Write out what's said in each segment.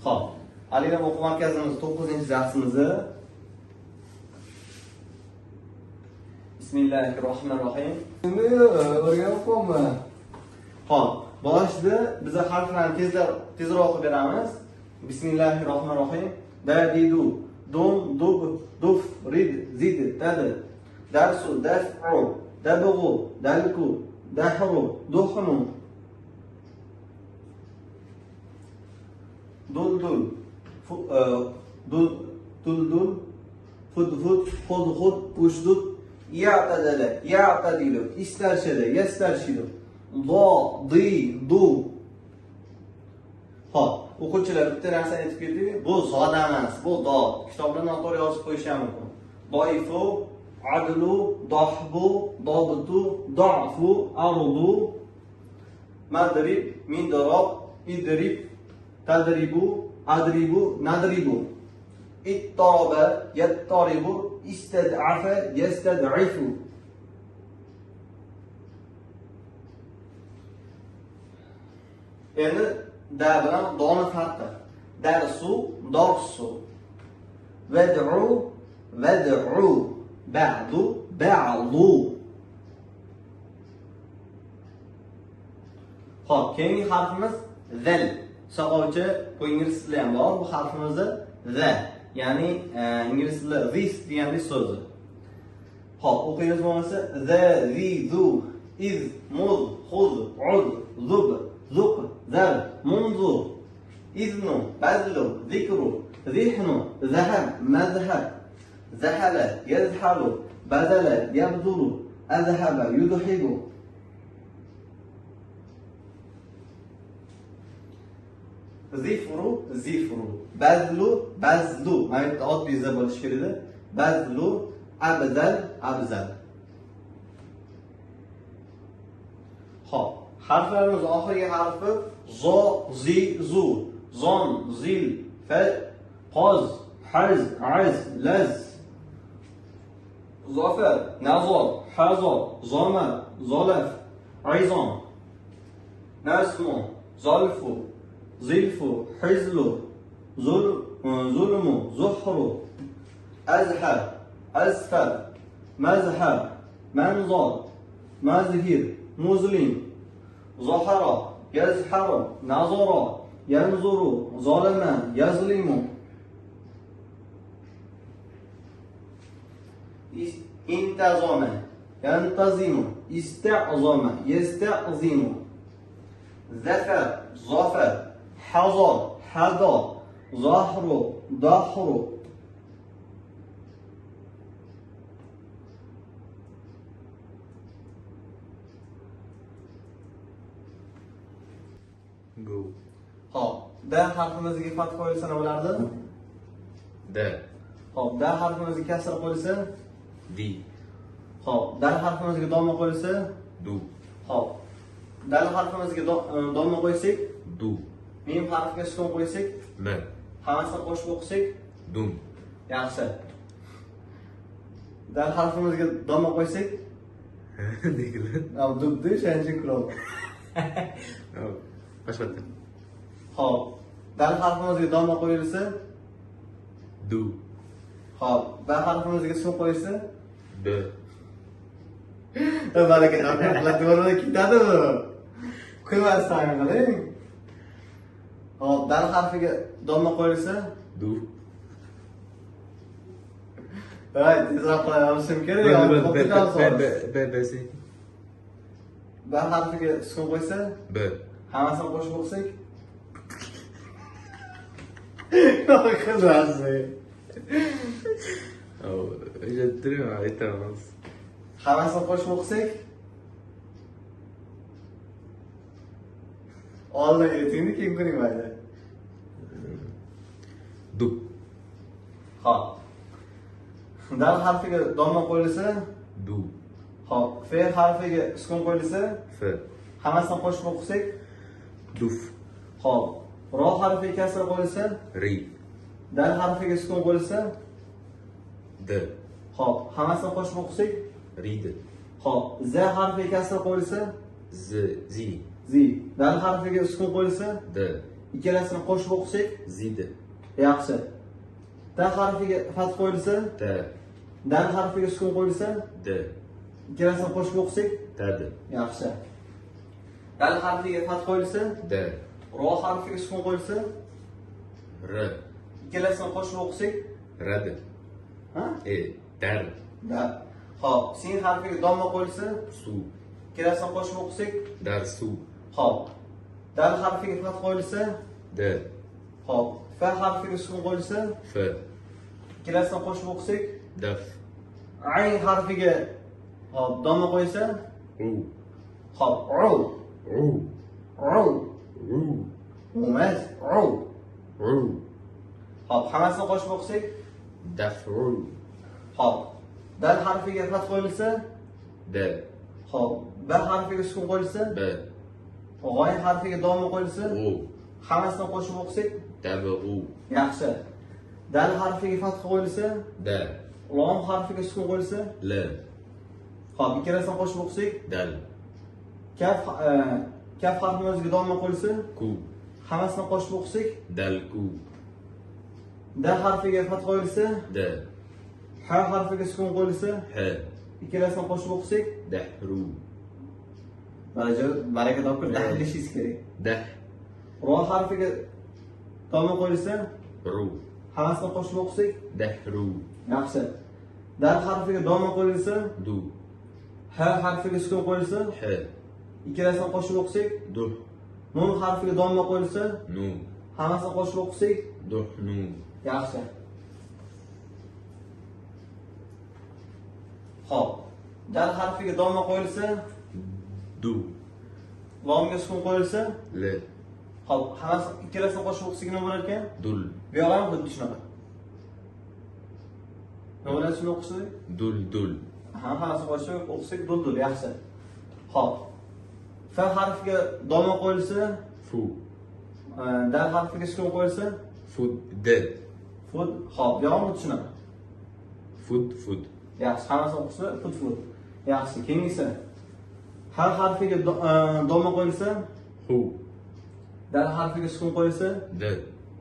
Xo'p, Al-Ilm o'quv markazimiz 9-darsimizni Bismillahirrohmanirrohim. Endi o'rganyapmanmi? Xo'p, boshida biz harflarni tezroq o'qib beramiz. Bismillahirrohmanirrohim. Da, di, du, dum, dub, duf, rid, zid, tad, darsu, daf'u, dabg'u, dalku, dahru, duhnu, duldul, duldul, fudfud, xudxud, ushdud, ya'tadala, ya'tadilu, istarshada, yastarshidu, do, di, du. Xo'p, o'quvchilar bitta narsani aytib ketdik. Bu zoda emas, bu do. Kitobda noto'g'ri yozib qo'yish ham mumkin. Doifu, adlu, dohbu, dobtu, do'fu, ardu, madrib, mindrob, idrib, tadribu, adribu, nadribu. Ittoroba, yattaribu, istad'afa, yastad'ifu. Endi da bilan doni farqi. Darsu, dorsu. Vad'u, vad'u, ba'du, ba'du. Xo'p, keyingi harfimiz zal. Soqovchi bu ingliz tilida ham bor. Bu harfimizni the, ya'ni ingliz tilida this deganlik so'zi. Xo'p, o'qiymiz bo'lmasa the, the, zu, iz, muz, xuz, uz, zub, zuq, zar, munzu, iznu, bazlu, zikru, zihnu, zahab, mazhab, zahala, yazhalu, badala, yabzulu, azhaba, yudhibu. Zifru, zifru, bazlu, bazlu. Mana bu yerda oddiy z bo'lishi kerak edi. Bazlu, abzal, abzal. Xo'p, harflarimiz oxirgi harfi zo, zi, zu, zon, zil, fa, qoz, haz, az, laz, zofar, nazor, hazor, zoma, zolaf, izom, nasmu, zolfu, zilfu, hizlu, zulmu, zuhru, azhar, azfar, mazhar, manzor, mazhir, muzlim, zahara, yazharu, nazara, yanzuru, zalama, yazlimu. İntazama, yantazimu, ista'zama, yasta'zimu. Zafar, zafar, hazar, hada, zahru, dahru. Go. Xo'p, D harfimizga fath qo'yilsa nima bo'lardi? D. Xo'p, D harfimizga kasr qo'yilsa? D. Xo'p, D harfimizga domma qo'yilsa? Du. Xo'p, D harfimizga domma qo'ysak? Du. Mim harfiga sukun qo'ysak? M. Hammasini qo'shib o'qisak? Dum. Yaxshi. D harfimizga domma qo'ysak? Nega? Dubdi, shuning kulab. Boshqatdan. Xo'p, dal harfimizga domma qo'yilsa? Du. Xo'p, ba harfimizga sukun qo'yilsa? B. Baraka toping, ketadi bu. Kulmasdan qiling. Xo'p, dal harfiga domma qo'yilsa? Du. Voy, tezroq qilishim kerak. B, B, B, C. Ba harfiga sukun qo'ysa? B. Hammasini qo'shib o'qisak? Qizasi. Aytamiz. Hammasini qo'shib o'qisak? Oldin aytingni, keyin kuling mayli. Dub. Xo'p. Dal harfiga domma qo'yilsa? Du. Xo'p, F harfiga sukun qo'yilsa? F. Hammasini qo'shib o'qisak? Duf. Xo'p, ro harfiga kasra qo'yilsa? Ri. Dal harfiga sukun qo'yilsa? D. Xo'p, hammasini qo'shib o'qisak? Rid. Xo'p, Z harfiga kasra qo'yilsa? Z, zi. Zi. Dal harfiga sukun qo'yilsa? D. Ikkalasini qo'shib o'qisak Zid. Yaxshi. T harfiga fath qo'yilsa T. Dal harfiga sukun qo'yilsa D. Ikkalasini qo'shib o'qisak Tad. Yaxshi. Dal harfiga fath qo'yilsa D. Ro harfiga sukun qo'yilsa R. Ikkalasini qo'shib o'qisak Rad. Ha? Dar. Da. Xo'p, sin harfiga domma qo'yilsa Su. Ikkalasini qo'shib o'qisak Darsu. Xo'p. Dal harfiga fath qo'yilsa D. Xo'p, F harfiga sukun qo'yilsa F. Ikkalasini qo'shib o'qisak Daf. Ayn harfiga hop domma qo'ysa U. Xo'p, u. U. U. U. Emas, u. U. Xo'p, hammasini qo'shib o'qisak Daf'u. Xo'p. Dal harfiga fath qo'yilsa D. Xo'p, B harfiga sukun qo'yilsa B. G'oyn harfiga domma qo'yilsa U. Hammasini qo'shib o'qisak Dabg'u. Yaxshi. Dal harfiga fath qo'yilsa D. Lom harfiga sukun qo'yilsa L. Xo'p, ikkalasini qo'shib o'qisak Dal. Kaf kaf harfini o'ziga domma qo'yilsa Ku. Hammasini qo'shib o'qisak Dalku. D harfiga fath qo'yilsa D. H harfiga sukun qo'yilsa H. Ikkalasini qo'shib o'qisak Dahru. Baraka topib dahlishingiz kerak. Dah. Ro harfiga domma qo'yilsa Ru. Hammasini qo'shib o'qisak Dahru. Yaxshi. Dal harfiga domma qo'yilsa Du. H harfiga sukun qo'yilsa H. Ikkalasini qo'shib o'qisak Duh. Nun harfiga domma qo'yilsa Nu. Hammasini qo'shib o'qisak Duhnu. Yaxshi. Xo'p. Dal harfiga domma qo'yilsa Du. Lomga sukun qo'yilsa L. Xo'p, hammasi ikkalasini qo'shib o'qisak nima bo'lar ekan? Dul. Bu yog'i ham xuddi shunaqa. Nima bo'ladi shuni o'qisak? Dul dul. Ha, hammasini qo'shib o'qisak dul dul, yaxshi. Xo'p. F harfiga domma qo'yilsa Fu. Dal harfiga sukun qo'yilsa Fud d. Fud. Xo'p, bu yog'i xuddi shunaqa. Fud fud. Yaxshi, hammasini o'qisa fud fud. Yaxshi, keyingisi. H harfiga domma qo'yilsa Hu. Dal harfiga sukun qo'yilsa D.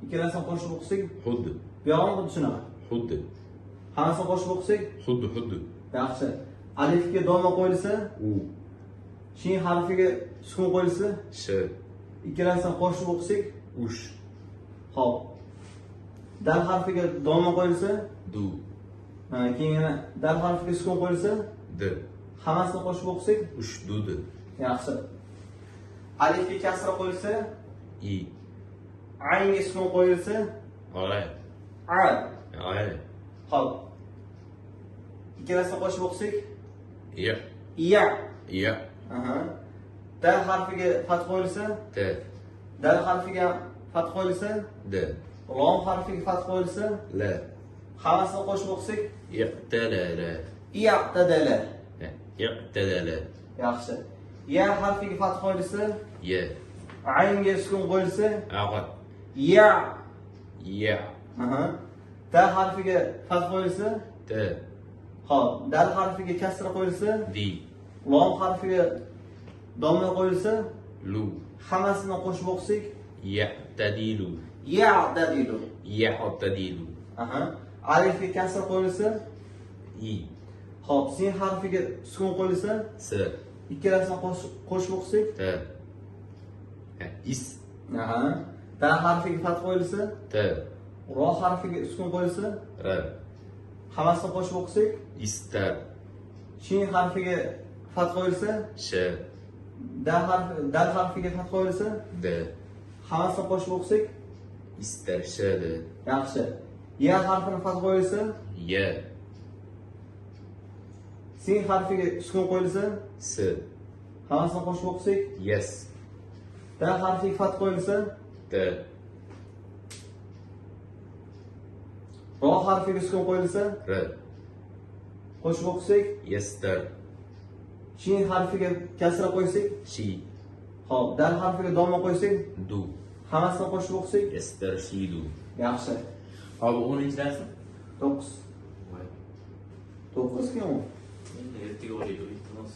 Ikkalasini qo'shib o'qisak Hud. Bu yog'i xuddi shunaqa. Hud. Hammasini qo'shib o'qisak Hud hud. Yaxshi. Alifga domma qo'yilsa U. Shin harfiga sukun qo'yilsa Sh. Ikkalasini qo'shib o'qisak Ush. Xo'p. Dal harfiga domma qo'yilsa Du. Keyin yana dal harfiga sukun qo'yilsa D. Hammasini qo'shib o'qisak Ushdud. Yaxshi. Alifga kasra qo'yilsa I. Aynga sukun qo'yilsa A. A. A. Xo'p. Ikkalasini qo'shib o'qisak Ya. Ya. Ya. Aha. D harfiga fath qo'yilsa T. Dal harfiga fath qo'yilsa D. Lom harfiga fath qo'yilsa L. Hammasini qo'shib o'qisak Iqtadala. I'tadala. Iqtadala. Yaxshi. Ya harfiga fath qo'yilsa Ya. Aynga sukun qo'yilsa A. Ya. Ya. Aha. T harfiga fath qo'yilsa T. Xo'p, dal harfiga kasra qo'yilsa D. Lom harfiga domma qo'yilsa Lu. Hammasini qo'shib o'qisak Ya'tadilu. Ya'tadilu. Ya'tadilu. Aha. Alifga kasra qo'yilsa I. Xo'p, sin harfiga sukun qo'yilsa S. Ikkalasini qo'shib o'qisak T. Is. Aha. Ta harfiga fath qo'yilsa T. Ro harfiga sukun qo'yilsa R. Hammasini qo'shib o'qisak Istar. Shin harfiga fath qo'yilsa Sh. Dal harfiga fath qo'yilsa D. Hammasini qo'shib o'qisak Istarshad. Yaxshi. Ya harfini fath qo'yilsa Ya. Sin harfiga sukun qo'yilsa S. Hammasini qo'shib o'qisak Yes. D harfiga fath qo'yilsa T. Ro harfiga sukun qo'yilsa R. Qo'shib o'qisak Yestar. Shin harfiga kasra qo'ysak Shi. Xo'p, dal harfiga domma qo'ysak Du. Hammasini qo'shib o'qisak Yastarshidu. Yaxshi. Hop, 10 darsi? 9. 9 kim u? Endi ertaga olaylik, iltimos.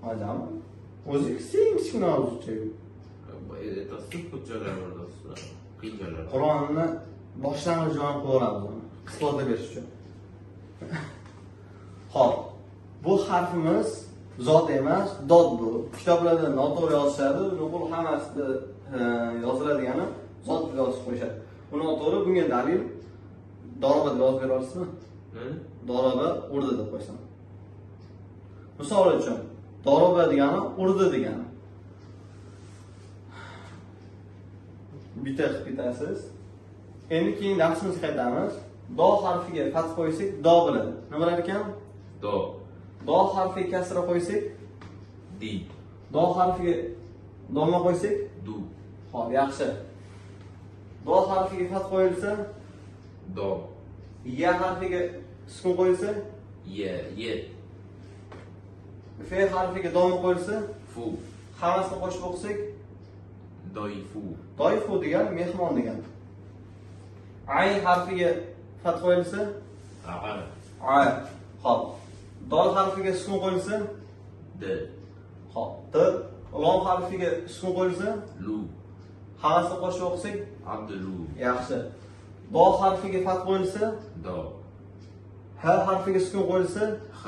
Hozirmi? O'zi sen kichkina hozircha. Aytasiz, ko'p joylar bor, qiyin joylar. Qur'onni boshlang'ich joyini qo'yamiz uni. Isbotlab berish uchun. Xo'p, bu harfimiz zot emas, dod bu. Kitoblarda noto'g'ri yozishadi, nuqul hammasida yoziladigani zot deb yozib qo'yishadi. Bu noto'g'ri, bunga dalil doroba deb yozib bera olasizmi? Doroba urdi deb qo'ysam. Misol uchun, doroba degani urdi degani. Bitta qilib ketasiz. Endi keyin darsimizga qaytamiz. Do harfiga fath qo'ysak, do bo'ladi. Nima bo'lar ekan? Do. Do harfiga kasra qo'ysak, di. Do harfiga domma qo'ysak, du. Xo'p, yaxshi. Do harfiga fath qo'yilsa, do. Ya harfiga sukun qo'yilsa, ye, ye. F harfiga domma qo'yilsa, fu. Hammasini qo'shib o'qisak, doifu. Doifu degan mehmon degan. Ayn harfiga fath qo'yilsa, a. A. Xo'p. Dol harfiga sukun qo'yilsa, d. Xo'p, d. Lom harfiga sukun qo'yilsa, lu. Hammasini qo'shib o'qisak, abdulu. Yaxshi. Do harfiga fath qo'yilsa, do. H harfiga sukun qo'yilsa, x.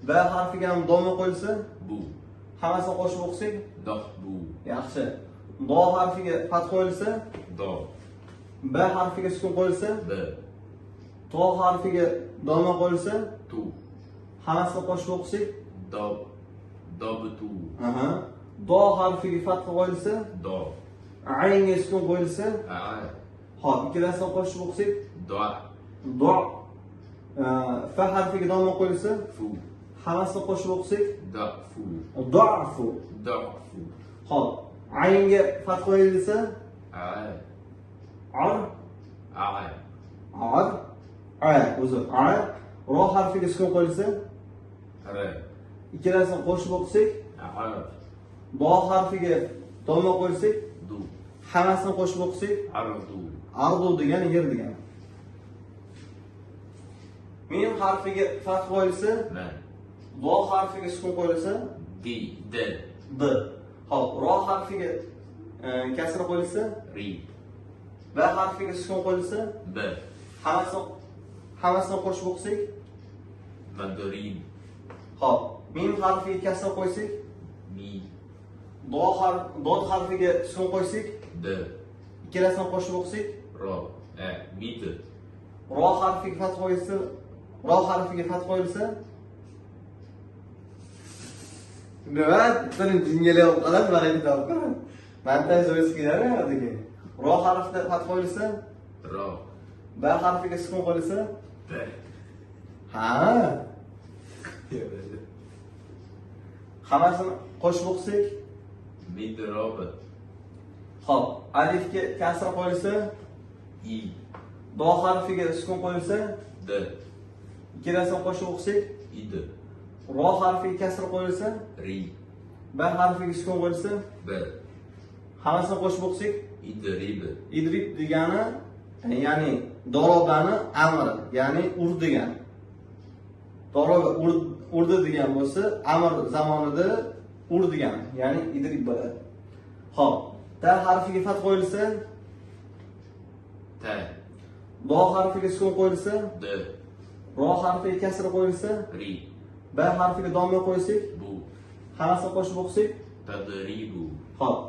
B harfiga ham domma qo'yilsa, bu. Hammasini qo'shib o'qisak, doh bu. Yaxshi. Do harfiga fath qo'yilsa, do. B harfiga sukun qo'yilsa, b. To harfiga domma qo'yilsa, tu. Hammasini qo'shib o'qisak, do. Dobtu. Aha. Do harfiga fath qo'yilsa, do. Aynga sukun qo'yilsa, a. Xo'p, ikkalasini qo'shib o'qisak, do. Do. F harfiga domma qo'yilsa, fu. Hammasini qo'shib o'qisak, dafu. Da'fu. Da'fu. Xo'p, aynga fath qo'yilsa, a. Ar. A. Ar. A, uzr. A. Ro harfiga sukun qo'yilsa, r. Ikkalasini qo'shib o'qisak, ar. Do harfiga domma qo'ysak, du. Hammasini qo'shib o'qisak, ardu. Ardu degani yer degani. Mim harfiga fath qo'yilsa, m. Do harfiga sukun qo'yilsa, d. D. D. Xo'p, ro harfiga kasra qo'yilsa, ri. B harfiga sukun qo'yilsa, b. Hammasini qo'shib o'qisak, madrib. Xo'p, mim harfiga kasra qo'ysak, mi. Do harf, dod harfiga sukun qo'ysak, d. Ikkalasini qo'shib o'qisak, ro. A. Mid. Ro harfiga fath qo'yilsa, ro harfiga fath qo'yilsa, nima? Birinchi jingalak bo'lib qoladi, mana endi olib qoladi. Montaj o'zi keladi keyin. Ro harfida fath qo'yilsa, ro. B harfiga sukun qo'yilsa, b. Ha. Hammasini qo'shib o'qisak, midrob. Xo'p, alifga kasra qo'yilsa, i. Do harfiga sukun qo'yilsa, d. Ikkalasini qo'shib o'qisak, id. Ro harfiga kasra qo'yilsa, ri. B harfiga sukun qo'yilsa, b. Hammasini qo'shib o'qisak, idrib. Idrib degani, ya'ni dorobani amri, ya'ni ur degani. Doroba urdi degan bo'lsa, amr zamonida ur degani, ya'ni idrib bo'ladi. Xo'p, ta harfiga fath qo'yilsa, ta. Do harfiga sukun qo'yilsa, d. Ro harfiga kasra qo'yilsa, ri. B harfiga domma qo'ysak, bu. Hammasini qo'shib o'qisak, tadribu. Xo'p.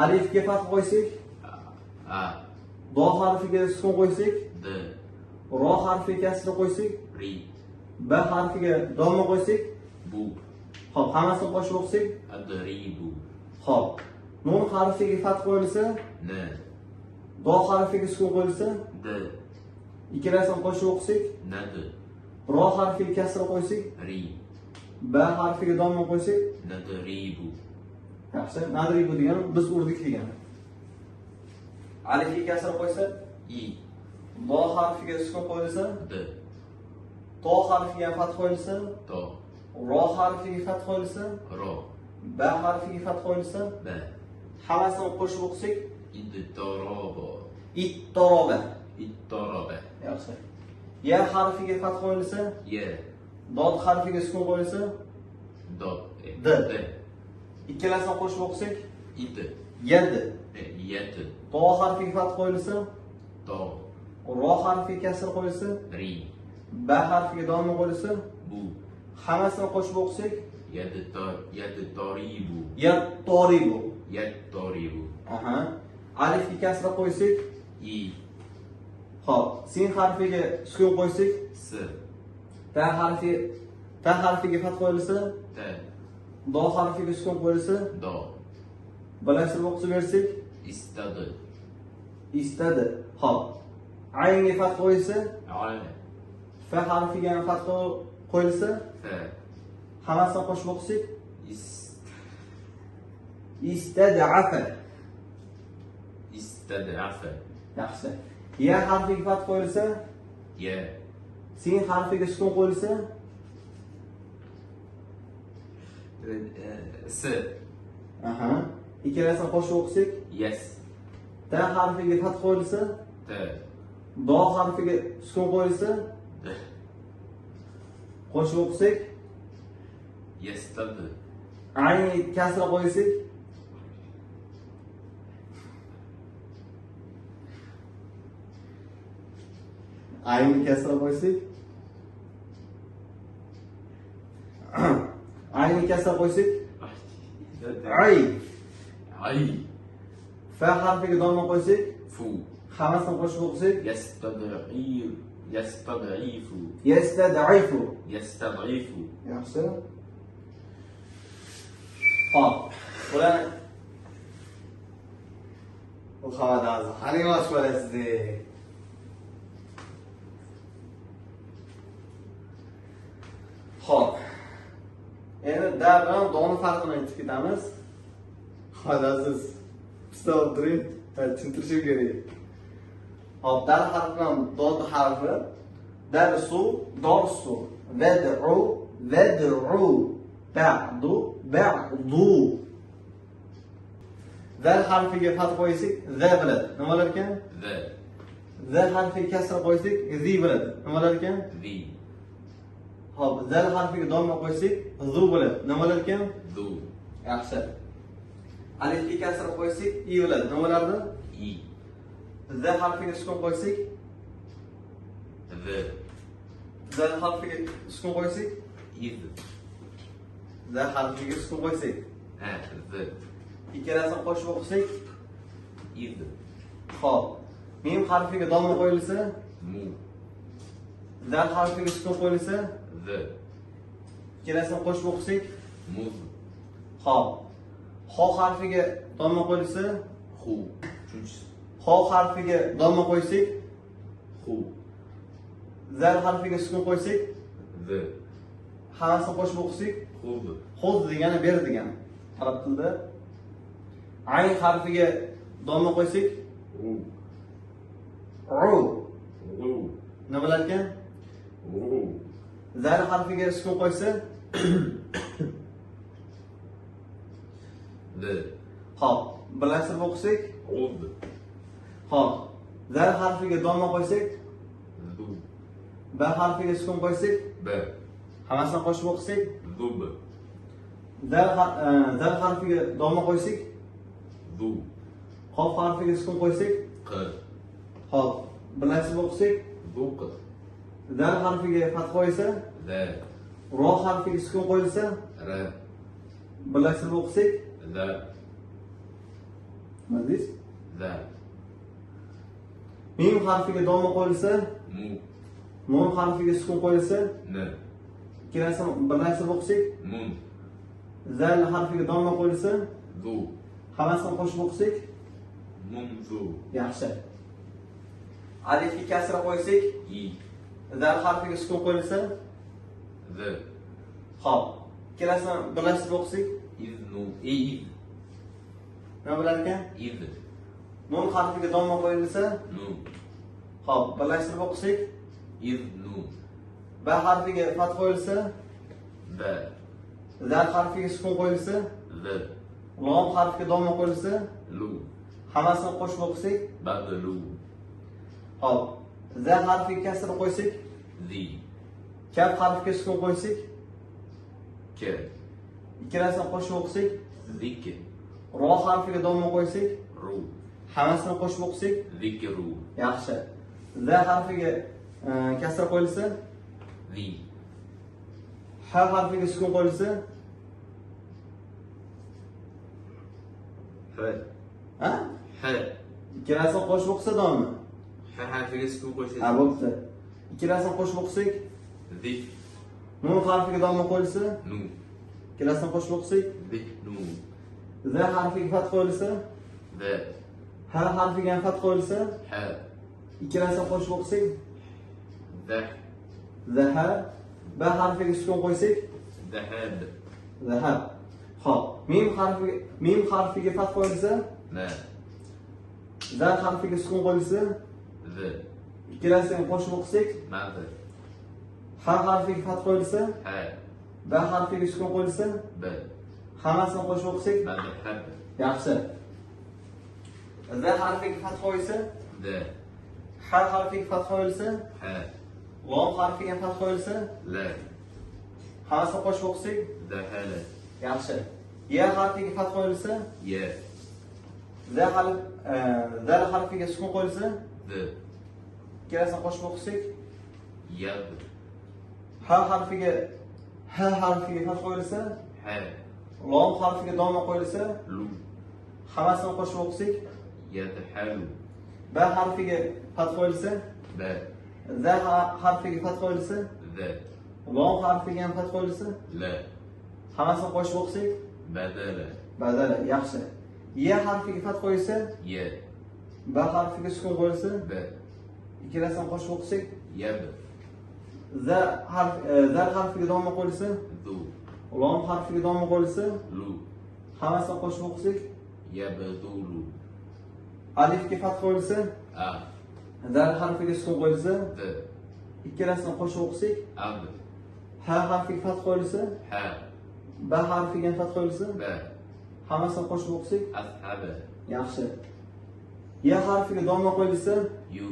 Alifga fath qo'ysak, a. Do harfiga sukun qo'ysak, d. Ro harfiga kasra qo'ysak, ri. B harfiga domma qo'ysak, bu. Xo'p, hammasini qo'shib o'qisak, adribu. Xo'p. Nun harfiga fath qo'yilsa, n. Do harfiga sukun qo'yilsa, d. Ikkalasini qo'shib o'qisak, nad. Ro harfiga kasra qo'ysak, ri. B harfiga domma qo'ysak, nadribu. Yaxshi, nadribu degani biz urdik degani. Alifga kasra qo'ysa, i. Do harfiga sukun qo'yilsa, d. To harfiga fath qo'yilsa, to. Ro harfiga fath qo'yilsa, ro. B harfiga fath qo'yilsa, b. Hammasini qo'shib o'qisak, ittoroba. Ittoroba. Ittoroba. Yaxshi. Ya harfiga fath qo'yilsa, ye. Dod harfiga sukun qo'yilsa, do. D. D. Ikkalasini qo'shib o'qisak, id. Yad. Yad. To harfiga fath qo'yilsa To. Ro harfiga kasr qo'yilsa Ri. Ba harfiga domma qo'yilsa Bu. Hammasini qo'shib o'qisak Yadtaribu. Yattaribu. Yattaribu. Aha. Alifga kasra qo'ysak I. Xo'p, sin harfiga sukun qo'ysak S. Ta harfiga fath qo'yilsa T. Do harfiga sukun qo'yilsa Do. Birlashtirib o'qib bersak Istadi. Istadi. Xo'p. Aynga fath qo'yilsa A. F harfiga ham fath qo'yilsa F. Hammasini qo'shib o'qisak Istad'afa. Istad'afa. Yaxshi. Ya harfiga fath qo'yilsa Ya. Sin harfiga sukun qo'yilsa S. Aha. Ikkalasini qo'shib o'qisak Yes. T harfiga fath qo'yilsa T. Do harfiga sukun qo'yilsa D. Qo'shib o'qisak Yestadi. Ayn kasra qo'ysak ayn kasra qo'ysak ayn kasra qo'ysak ay Ay. F harfiga domma qo'ysak Fu. Hammasini qo'shib o'qisak Yastad'ifu. Yastad'ifu. Yastad'ifu. Yastad'ifu. Yaxshi. Xo'p, bular Muhammad Azim, qani yosh bolasiz. Xo'p. Endi da bilan doni farqini aytib ketamiz. Muhammad Aziz, pista olib turing, tushuntirishim kerak. Xo'p, dal harfi bilan dod harfi darsu, dorsu, vad'u, vad'u, ba'du, ba'du. Zal harfiga fath qo'ysak z bo'ladi. Nima bo'lar ekan? Z. Z harfiga kasra qo'ysak zi bo'ladi. Nima bo'lar ekan? Zi. Xo'p, zal harfiga domma qo'ysak zu bo'ladi. Nima bo'lar ekan? Zu. Yaxshi. Alifga kasra qo'ysak i bo'ladi. Nima bo'lardi? I. Z harfiga sukun qo'ysak Z. Z harfiga sukun qo'ysak Iz. Z harfiga sukun qo'ysak Ha, Z. Ikkalasini qo'shib o'qisak Iz. Xo'p. Mim harfiga domma qo'yilsa Mu. Zal harfiga sukun qo'yilsa Z. Ikkalasini qo'shib o'qisak Muz. Xo'p. Xo harfiga domma qo'yilsa Xu. Uchinchisi. Xo harfiga domma qo'ysak Xu. Zal harfiga sukun qo'ysak Z. Hammasini qo'shib o'qisak Xuz. Xuz degani ber degani. Arab tilida ayn harfiga domma qo'ysak U. U. U. Nima bo'lar ekan? U. Zal harfiga sukun qo'ysa Z. Xo'p, birlashtirib o'qisak Uz. Xo'p, zal harfiga domma qo'ysak Zu. B harfiga sukun qo'ysak B. Hammasini qo'shib o'qisak Zub. Zal harfiga domma qo'ysak Zu. Qof harfiga sukun qo'ysak Q. Xo'p, birlashtirib o'qisak Zuq. Zal harfiga fath qo'yilsa Z. Ro harfiga sukun qo'yilsa R. Birlashtirib o'qisak Z. Nima deysiz? Z. Mim harfiga domma qo'yilsa Mu. Nun harfiga sukun qo'yilsa N. Ikkalasini birlashtirib o'qisak Mun. Zal harfiga domma qo'yilsa Zu. Hammasini qo'shib o'qisak Munzu. Yaxshi. Alifga kasra qo'ysak I. Zal harfiga sukun qo'yilsa Z. Xo'p, ikkalasini birlashtirib o'qisak Iznu. Iz. Nima bo'lar ekan? Iz. Nun harfiga domma qo'yilsa Nu. Xo'p, birlashtirib o'qisak Iznu. B harfiga fath qo'yilsa B. Zal harfiga sukun qo'yilsa Z. Lom harfiga domma qo'yilsa Lu. Hammasini qo'shib o'qisak Badlu. Xo'p, Z harfiga kasra qo'ysak Zi. Kaf harfiga sukun qo'ysak K. Ikkalasini qo'shib o'qisak Zik. Ro harfiga domma qo'ysak, Ru. Hammasini qo'shib o'qisak, Zikru. Yaxshi. Z harfiga kasra qo'yilsa, Zi. H harfiga sukun qo'yilsa, H. Ha? H. Ikkalasini qo'shib o'qisa domma. H harfiga sukun qo'ysa. Ha, bo'pti. Ikkalasini qo'shib o'qisak, Zik. Nun harfiga domma qo'yilsa, Nu. Ikkalasini qo'shib o'qisak, Zik nu. Z harfiga fath qo'yilsa, Z. H harfiga ham fath qo'yilsa, H. Ikkalasini qo'shib o'qisak, Z. Z H. B harfiga sukun qo'ysak, Zahab. Zahab. Xo'p, mim harfiga fath qo'yilsa, M. Z harfiga sukun qo'yilsa, Z. Ikkalasini qo'shib o'qisak, Maz. H harfiga fath qo'yilsa, H. B harfiga sukun qo'yilsa, B. Hammasini qo'shib o'qisak, Mazhab. Yaxshi. Z harfiga fath qo'yilsa, Z. H harfiga fath qo'yilsa, H. Lom harfiga fath qo'yilsa, L. Hammasini qo'shib o'qisak, Zahala. Yaxshi. Y harfiga fath qo'yilsa, Y. Z Z harfiga sukun qo'yilsa, Z. Ikkalasini qo'shib o'qisak, Yab. H harfiga fath qo'yilsa, H. Lom harfiga domma qo'yilsa, Lu. Hammasini qo'shib o'qisak, Yadhalu. B harfiga fath qo'yilsa, B. Z harfiga fath qo'yilsa, Z. Lom harfiga ham fath qo'yilsa, L. Hammasini qo'shib o'qisak, Badala. Badala. Yaxshi. Y harfiga fath qo'yilsa, Y. B harfiga sukun qo'yilsa, B. Ikkalasini qo'shib o'qisak, Yab. Z Z harfiga domma qo'yilsa, Zu. Lom harfiga domma qo'yilsa, Lu. Hammasini qo'shib o'qisak, Yabzulu. Alifga fath qo'yilsa, A. Zal harfiga sukun qo'yilsa, Z. Ikkalasini qo'shib o'qisak, Ab. H harfiga fath qo'yilsa, H. B harfiga fath qo'yilsa, B. Hammasini qo'shib o'qisak, Ashab. Yaxshi. Y harfiga domma qo'yilsa, Yu.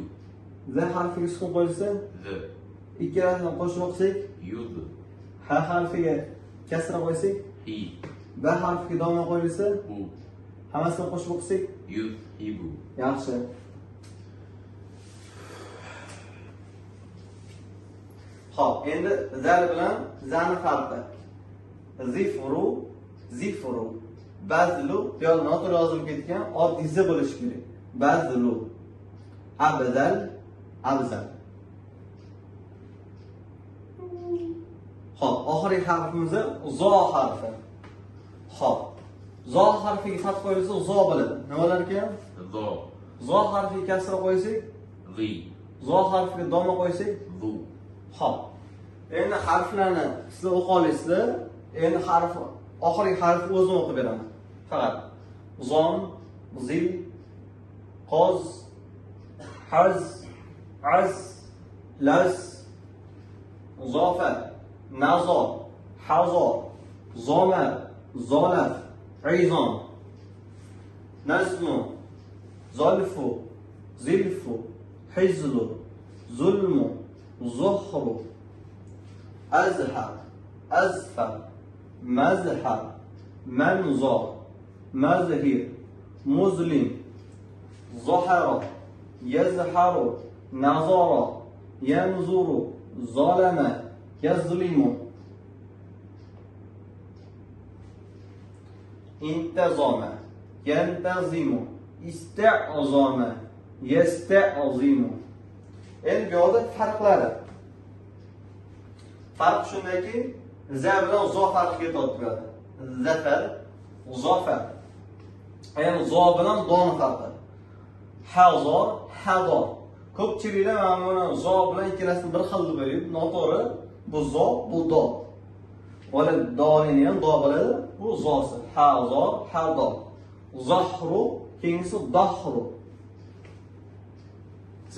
Z harfiga sukun qo'yilsa, Z. Ikkalasini qo'shib o'qisak, Yuz. H harfiga kasra qo'ysak, Hi. B harfiga domma qo'yilsa, Bu. Hammasini qo'shib o'qisak, Yuz. Hibu. Yaxshi. Xo'p, endi zal bilan zani farqi. Zifru, zifru, bazlu, bu yoqda noto'g'ri yozilib ketgan, oddiy z bo'lishi kerak. Bazlu, abzal, abzal. Xo'p, oxirgi harfimiz zo harfi. Xo'p. Zo harfiga fath qo'yilsa zo bo'ladi. Nima bo'lar ekan? Zo. Zo harfiga kasra qo'ysak, Zi. Zo harfiga domma qo'ysak, Zu. Xo'p. Endi harflarni sizlar o'qa olasizlar. Endi oxirgi harfni o'zim o'qib beraman. Faqat zon, zil, qoz, haz, az, laz, zofa, nazo, hazo, zoma, zolaf, izom, nazmu, zolfu, zilfu, hizlu, zulmu, zuhru, azhar, azfar, mazhar, manzor, mazhir, muzlim, zahara, yazharu, nazara, yanzuru, zalama, yazlimu. Intazama, yantazimu, ista'zama, yasta'zimu. Endi bu yoqda farqlari. Farq shundaki, z bilan zo farqi ketyapti bu yoqda. Zafar, zofar. Ya'ni zo bilan doni farqi. Hazor, hador. Ko'pchiliklar mana buni zo bilan ikkalasini bir xil deb o'ylaydi. Noto'g'ri. Bu zo, bu do. Bola dolini ham do biladi. Bu zosi. Hazor, hador. Zahru, keyingisi dahru. Z.